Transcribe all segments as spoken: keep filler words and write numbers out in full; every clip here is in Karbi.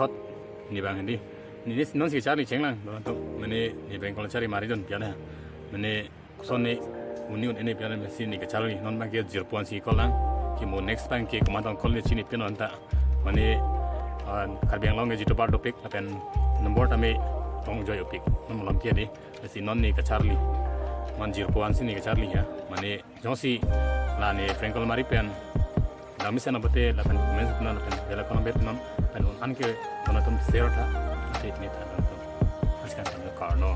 Hot, ne abang hedi. Ne, ne non si kacharli chenglang, don atum. Mane ne prank call charli mari don pian ha. Mane koson ne uni un ene pian masi ne kacharli. Non abang ke jirpo ansi call lang. Ke mo next time ke komat tong call ne chini pian non ta. Mane, ah, Karbi Anglong ke jitu bar dopik lapen number tame tong joi opik. Non malom ke di. Masi non ne kacharli. Man jirpo ansi ne kacharli ya. Mane jongsi la ne prank call mari pen. Dami sana bete lapen comment non lapen bela kono bet non pen un an ke don atum share tha. Ate ne tha don atum. Askan kan karno.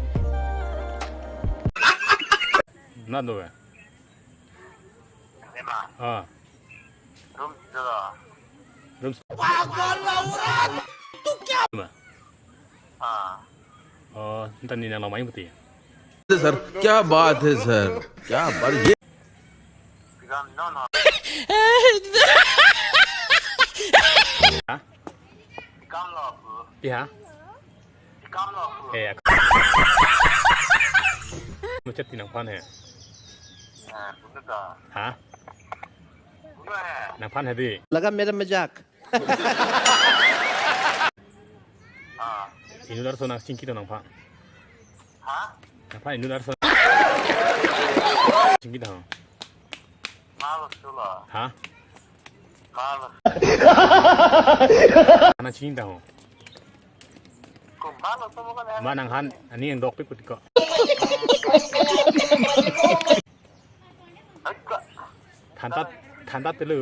Na do ya. Ema. Ah. Room sila. Room. Ma. Ah. Oh, entah ni nang lamai putih. Sir, क्या बात है सर, क्या बात, ये Tikam no no. Ha? Tikam lo aku. Pi ha? Tikam lo aku. Eh, aku. Mucet tinang pan he. Eh, bunu ta. Ha? Bunu he. Nang pan he di. लगा मेरा मजाक। Ah. Inut arso nang chingki do nang pan. Ha? Nang pan inut arso. Chingki do. Malo sula. Ha? Malo. Ana chingki do. Ko malo to mo kan. Ma nang han ani yang dok pik putiko. Agak. Thantat, thantat telu.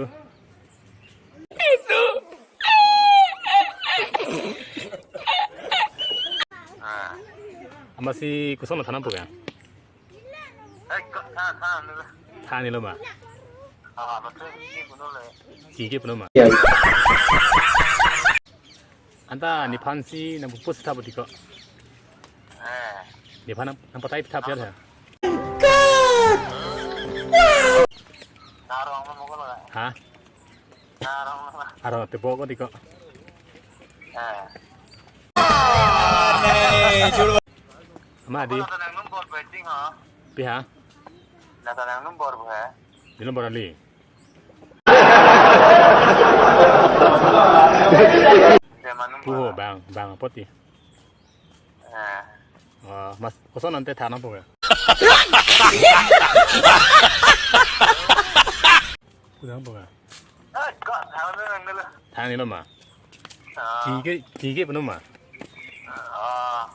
Ah. Amatsi koson lo thanam pu ya? Eh, kok tha, tha, ni lo. Tha ni lo ma? Ah, betul, ini betul le. Kiki penuh ma? Anta nephan si nang pupus tha putiko. Eh. Nephan nang, nang patai tha pian ya? Narong mo ko lo. Ha? Narong mo. Arong te bo ko tiko. Eh. Ama di. Nata nang number betting ha. Pi ha? Nata nang number bo ha. Di number ali. Puho bang, bang apot ti. Eh. Ah, mas, koson ante thanam pu ya? Kudang pu ya? Eh, kok thanam nang dulu. Thanam ni lo ma? Ah. Kiki, kiki penuh ma? Ah.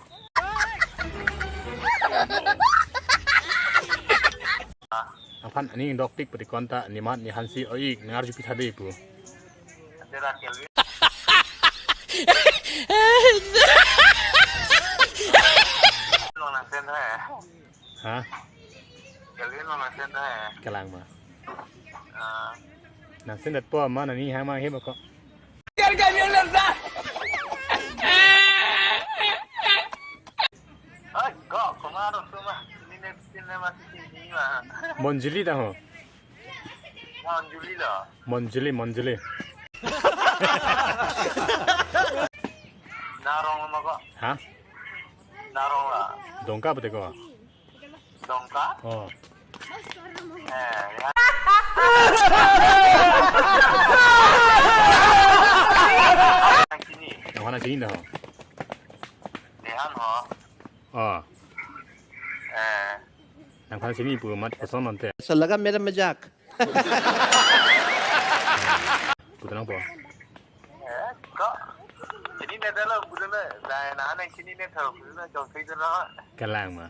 Aphan ani dok tik putiko anta nemat nehan si oi nang arju pi tha di pu. Ante ra Kelvin. Long nang send hai. Ha? Kelvin long nang send hai. Kelang ma. Ah. Nang send po ma nani hang ma he ma ko. Ai, kok, kok ngarok tu ma. Ini ne, ini ne masih sini ma. Monjuli ta ho. Monjuli la. Monjuli, Monjuli. Narong ma ko. Ha? Narong la. Dongka putiko. Dongka? Oh. Eh, ya. Nang chini. Nang hana chini dah. Nehan ho. Oh. Eh. Nang hana chini pu mat koson ante. ऐसा लगा मेरा मजाक। Putu nang po. Eh, kok. Chini ne dalo, putu ne. Dai na nang chini ne tho, putu ne chok thik dalo. Kelang ma.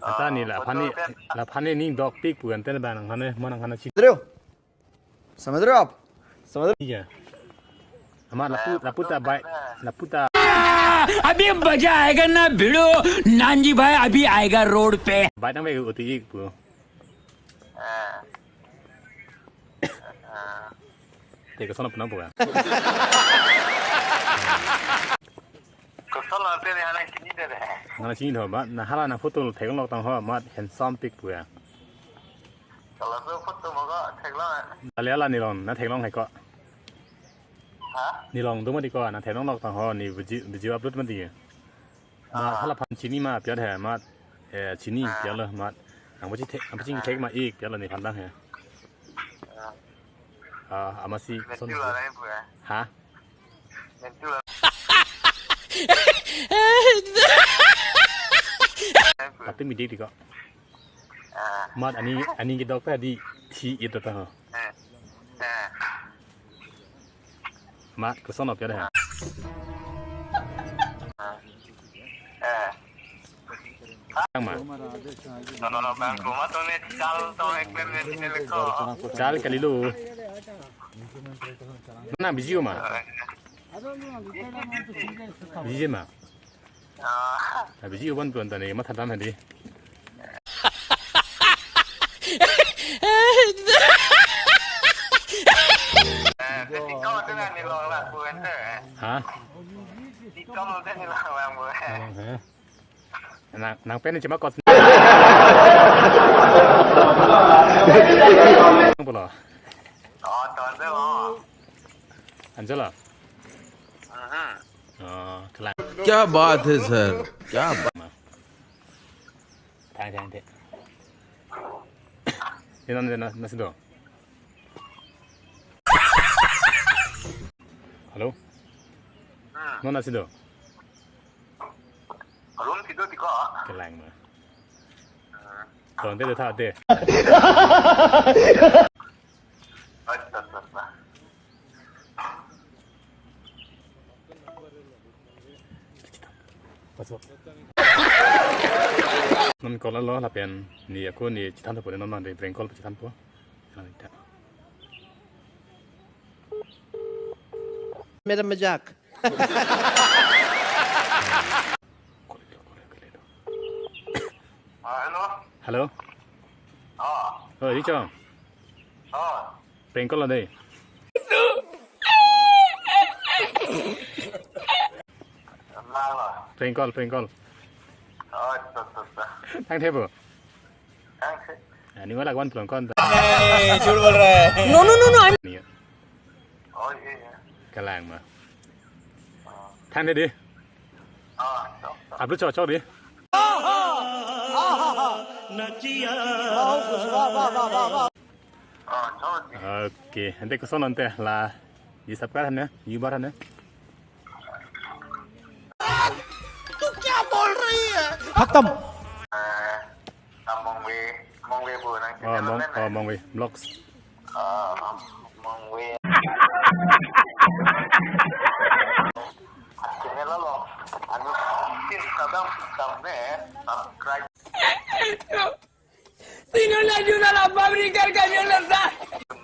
Anta ni la aphan ni, la aphan ni ning dok tik pu ante ba nang hana, ma nang hana chini. समझ रहे हो? समझ रहे हो आप? समझ रहे हो? Iya. Ama lapu, lapu ta bai, lapu ta. अभी मजा आएगा ना भिड़ो, नानजी भाई अभी आएगा रोड पे। Bai tang bai uti ik pu. Te koson lo puna pu ya? Koson lo te ni hana chini de de. Hana chini do ba, na hala nang photo theklong tang ho, mat handsome pik pu ya. Kalau tu photo mo ko theklong. Ale ala nelong, na theklong hai ko. Ha? Nelong do mati ko, na theklong lok tang ho, ne video, video upload mati. Ma hala aphan chini ma piat hai, mat, eh, chini piat lo, mat. Nang pachini thek, nang pachini thek ma ik piat lo nephan tang hai. Ah. Ah, amatsi koson. Mentu la lain pu ya. Ha? Mentu la. Tapi midik di kok. Ah. Mat ani, ani kedok ta di thi it ta ho. Eh. Eh. Mat koson op ya dah. Eh. Yang ma? No, no, no, bang, kuma tong ne chal tong ek pen ne sini leko. Chal kalilo. Na busy ma? Busy ma? Ah. Na busy uban pun tani matha dam hadi. Eh, si kau tu nang ni long lah pun tu, eh. Ha? Si kau tu ni long lah pun, eh. Long, ha? Nang, nang pen cuma kot. Pulo. Oh, tonse, oh. Angelo. Mhm. Oh, kelang. क्या बात है सर, क्या बात। Thang, thang, thang. Ino, ino, nasi do. Hello? Hmm. Non nasi do. Room si do ti ko. Kelang ma. Hmm. Tonte do tha te. Acha, acha, acha. Non call lo lapen ne ako ne chethanpo, non mande prank call chethanpo. मेरा मजाक। Ah, hello. Hello. Ah. Oh, Richard. Ah. Prank call lo dei. Nang lo. Prank call, prank call. Oh, acha, acha, acha. Thang the bo. Thang the. Ah, ni wala wan prank call. ए, झूठ बोल रहा है। No, no, no, no, I'm Ni. Oh, iya, iya. Kelang ma. Oh. Thang the di. Oh, sok, sok. Upload chok, chok di. Oh, sok, sok, sok, sok. Okay, ante koson ante la, ye subscribe hane, ye bar hane. तू क्या बोल रही है? खत्म। Eh, ah, Mongve, Mongve bu nang Oh, channel Mong, ne? Oh, Mongve Vlogs. Ah, Mongve. Channel lo. Anu, tin kadam kadam ne, subscribe. Sino na juna la fabricar kami lesa.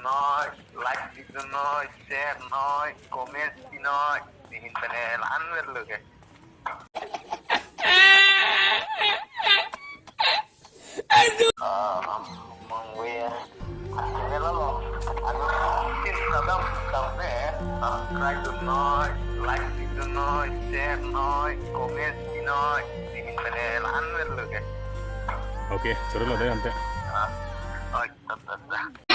Noi, like di noi, share noi, comment di noi. Nihin panel anwer lo ke. Ah, Mongve. Channel lo. Anu, tin kadam kadam ne, subscribe di noi, like di noi, share noi, comment di noi. Nihin panel anwer lo ke. Okay, suruh lo deh ante. Ah, oh, tetap, tetap.